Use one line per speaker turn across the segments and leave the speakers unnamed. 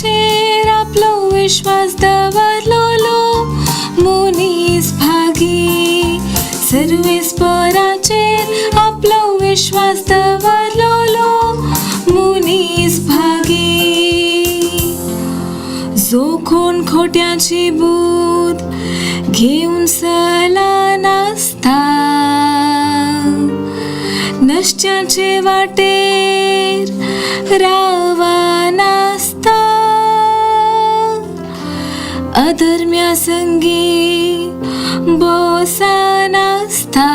सर्वेस्पराचेर आपलो विश्वास दवरलोलो मनीस भागी. सर्वेस्पराचेर आपलो विश्वास दवरलोलो मनीस भागी. जो कोण खोट्याची बूद घेवन सला नासता, नश्ट्याचे वाटेर रावा नासता, अधर्म्या संगी बोसा नासता,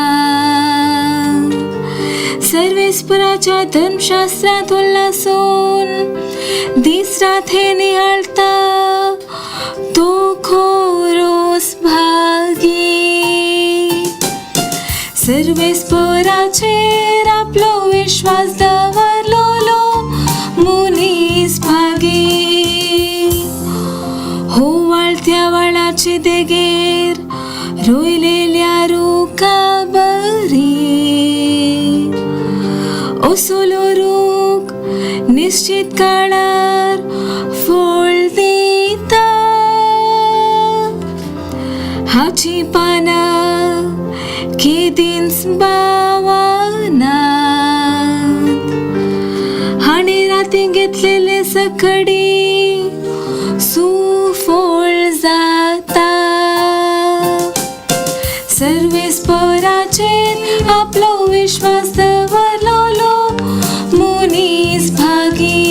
सर्वेस्पराच्या धर्मशास्त्रांत उल्लासून दीस रात हे निहाळता तो खोरोस भागी. सर्वेस्पराचेर आपलो विश्वास दवरलोलो मनीस भागी. हो वाळत्या वाळाचे देगेर रोयलेल्या रुखा बरी, असलो रूख निश्चित काळार फळ दिता, हाची पानां केदींच बावनात, हाणें राती घेतलेले सकडी सुफळ जाता. सर्वेस्पराचेर आपलो विश्वास दवरलोलो मनीस भागी.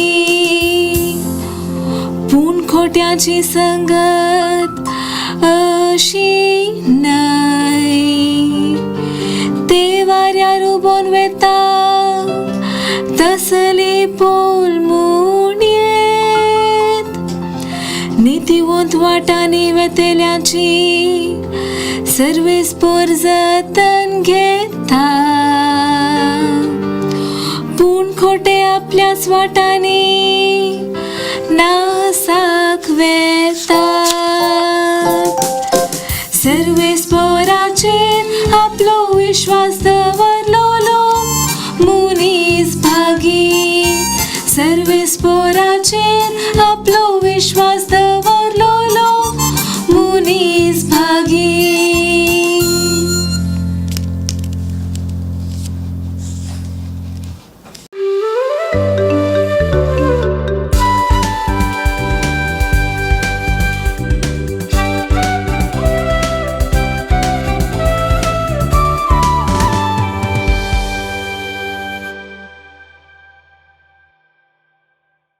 पूण खोट्याची संगत अशी न्हय, ते वाऱ्यार उबोन वेता तसली पोल म्हूण येत, नितीवंत वाटांनी वेतेल्याची सर्वेस्पर जतन घेता, पूण खोटे आपल्याच वाटांनी नासाक वेतात. सर्वेस्पराचेर आपलो विश्वास दवरलोलो मनीस भागी. सर्वेस्पराचेर आपलो विश्वास दवरलोलो